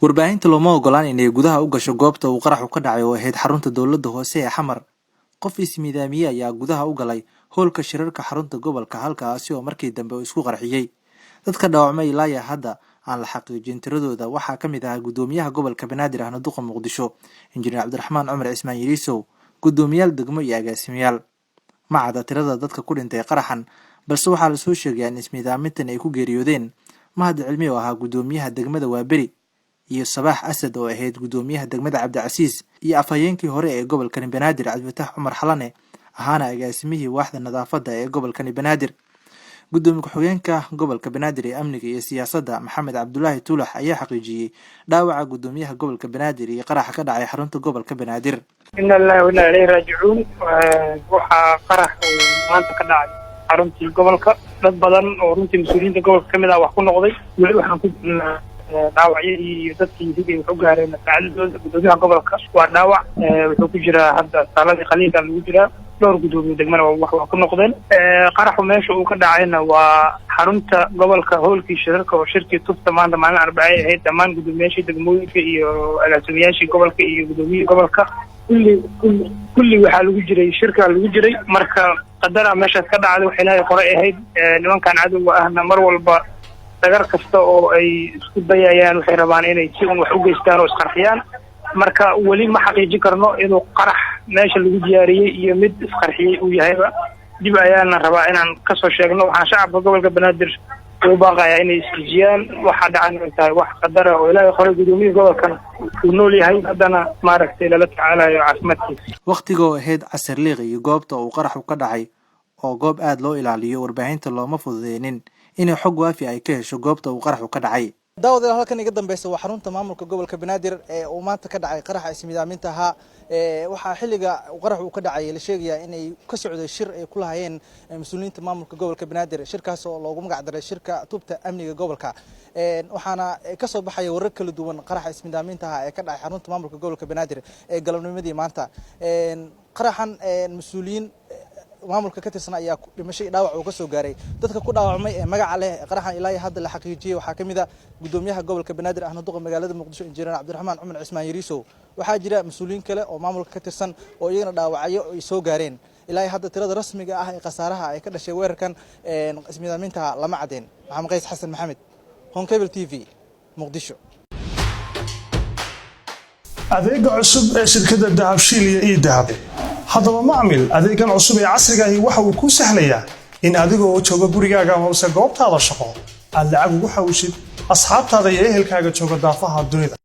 Warbaahinta looma ogolaan inay gudaha u gasho goobta uu qaraxu ka dhacay oo ahayd xarunta dowladda hoose ee Xamar. Qof ismiidaamiyey ayaa gudaha u galay hoolka shirarka xarunta gobolka, halkaasi oo markii dambe uu isku qarxiyey. Dadka dhaawacmay ilaa iyo hadda aan la xaqiijin tiradooda waxaa ka mid ahaa guddoomiyaha gobolka Banaadir ahna duqa Muqdisho, Injineer Cabdiraxmaan Cumar Cismaan Yariisow, guddoomiyaal degmo iyo agaasimayaal. Ma cadda tirada dadka ku dhintay qaraxan, balse waxaa lasoo sheegayaa in ismiidaamintan ay ku geeriyoodeen Mahad Cilmi oo ahaa guddoomiyaha degmada Waaberi iyo Sabaax Asad oo ahayd guddoomiyaha degmada Cabdicasiis iyo afhayeenkii hore ee gobolkani Banaadir, Cabdifataax Cumar Xalane, ahaana agaasimihii waaxda nadaafadda ee gobolkani Banaadir. Gudoomiye ku-xigeenka gobolka Banaadir ee amniga iyo siyaasadda, Maxamed Cabdulaahi Tuulax, ayaa xaqiijiyey dhaawaca guddoomiyaha gobolka Banaadir iyo qaraxa ka dhacay xarunta gobolka Banaadir. Inna lillahi wa inna ilayhi raajicuun. Waxaa qarax uu maanta ka dhacay xaruntii gobolka. Dad badan oo runtii mas-uuliyiinta gobolka kamid ah wax ku noqday. Weli waxaan ku jirnaa dhaawacyadii iyo dadkii sidii wax u gaareen saacadadooda. Guddoomiyaha gobolka waa dhaawac, wuxuu ku jiraa hadda saaladii qaliinka lagu jiraa. Dhowr guddoomiye degmana wax waa ku noqdeen. Qaraxu meesha uu ka dhacayna waa xarunta gobolka, hoolkii shirarka oo shirkii tubta maanta maalin Arbacay ahayd. Dhammaan guddoomiyaashii degmooyinka iyo agaasimayaashii gobolka iyo guddoomiyihii gobolka, kulli kulli kulli waxaa lagu jiray shirkaa lagu jiray. Marka qadara meeshaas ka dhacday, wax Ilaahay qoray ahayd. Nimankan cadowga ahna mar walba dagar kasta oo ay isku dayayaan waxay rabaan inay si un wax u geystaan oo isqarxiyaan. Marka weli ma xaqiijin karno inuu qarax meesha lagu diyaariyey iyo mid isqarxiyey uu yahayba. Dib ayaana rabaa inaan kasoo sheegno. Waxaan shacabka gobolka Banaadir ugu baaqayaa inay isdejiyaan. Waxa dhacan ay tahay wax qadara oo Ilaahay qoray. Guddoomiyaha gobolkana uu nool yahay, haddana maaragtay lala tacaalayo caafimaadkiisa. Wakhtiga oo ahayd casar liiq iyo goobta uu qaraxu ka dhacay oo goob aada loo ilaaliyo, warbaahinta looma fududeynin inay xog waafi ay ka hesho goobta uu qaraxu ka dhacay. Daawadayaal, halkan iga dambeysa waa xarunta maamulka gobolka Banaadir ee uu maanta ka dhacay qaraxa ismiidaaminta ahaa. Waxaa xilliga qarax uu ka dhacay la sheegayaa inay ka socday shir ay ku lahayeen mas-uuliyiinta maamulka gobolka Banaadir, shirkaas oo loogu magac daray shirka tubta amniga gobolka. Waxaana kasoo baxaya warar kala duwan qaraxa ismiidaaminta ahaa ee ka dhacay xarunta maamulka gobolka Banaadir ee galabnimadii maanta. Qaraxan mas-uuliyiin maamulka ka tirsan ayaa dhimasho iyo dhaawac uu ka soo gaaray. Dadka ku dhaawacmay ee magaca leh qaraxan ilaa iyo hadda la xaqiijiyey waxaa ka mid ah guddoomiyaha gobolka Banaadir ahna duqa magaalada Muqdisho, Injineer Cabdiraxmaan Cumar Cismaan Yariisow. Waxaa jira mas-uuliyiin kale oo maamulka ka tirsan oo iyagana dhaawacyo ay soo gaareen. Ilaa iyo hadda tirada rasmiga ah ee khasaaraha ay ka dhashay weerarkan ismiidaaminta lama cadeen. Maxamed Qays Xasan Maxamed, Horn Cable TV, Muqdisho. Adeega cusub ee shirkadda Dahabshiil iyo eDahab. Haddaba macmil, adeegan cusub ee casriga ahi waxa uu kuu sahlayaa in adigoo jooga gurigaaga hoose goobtaada shaqo aad lacag ugu xawishid asxaabtaada iyo ehelkaaga jooga daafaha dunida.